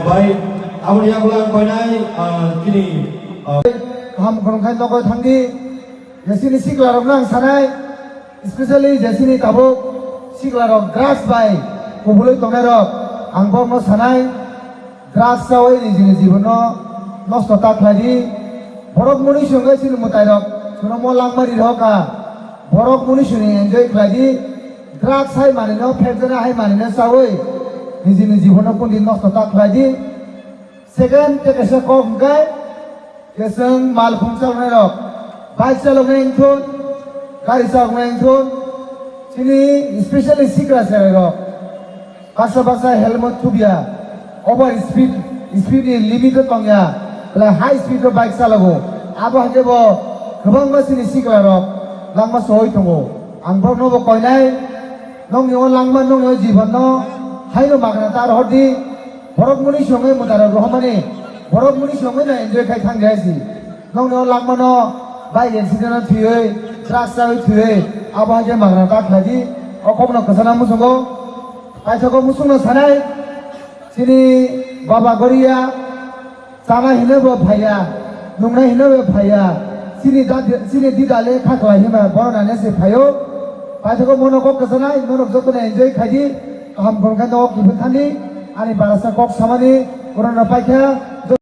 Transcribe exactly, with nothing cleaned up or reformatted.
Bai, aboni yagulo ang koinai, ah, chini, ah, Kaham khulumkhe nogo thangdi, je chini siklarokno ang sanai, especially je chini tabuk siklarok drugs bai kubulwi tongnairok, ang borokno sanai, drugs chawi nijini jibono nosto ta khlaidi, borok muni songwi chini mwtairok chwngno langma rirokha, borok muni songni enjoy khlaidi, drugs hai manwino phekjana hai manwino chawi nijini jibono kundi nosto ta khlaidi. Second, tei kaisa kok hwnkhe, je chwng malkhung chaloknairok, bike chaloknai wngthun, gari chaloknai wngthun, chini specially sikla cherairok baksa baksa helmet thubya, over speed, speed ni limit o tongya, belai high speed o bike chalago, abo haikhe bo kwbangma chini siklarok langma sowi tongo. Ang borokno bo koinai, nokni o langma, nokni o jibanno haino magna ta rohordi. Borok muni songwi mwtairok rohormani, borok muni songwi no enjoy khai thang jaya si. Nokni o langmano bike accident o thwiwi, truck chawi thwiwi, abo hai khe magna ta khlaidi. O kokno kwchana muchungo, paithago muchungno sanai, chini baba goria, chana hino bo phaiya, nungna hino bo phaiya, chini da, chini dida le khaklai hima borok nane se phaio. Paithago mono kok kwchanai, norok jotono enjoy khaidi, kaham khoroknai nogo kiphil thani, ani barasa kok samani, korona paikha.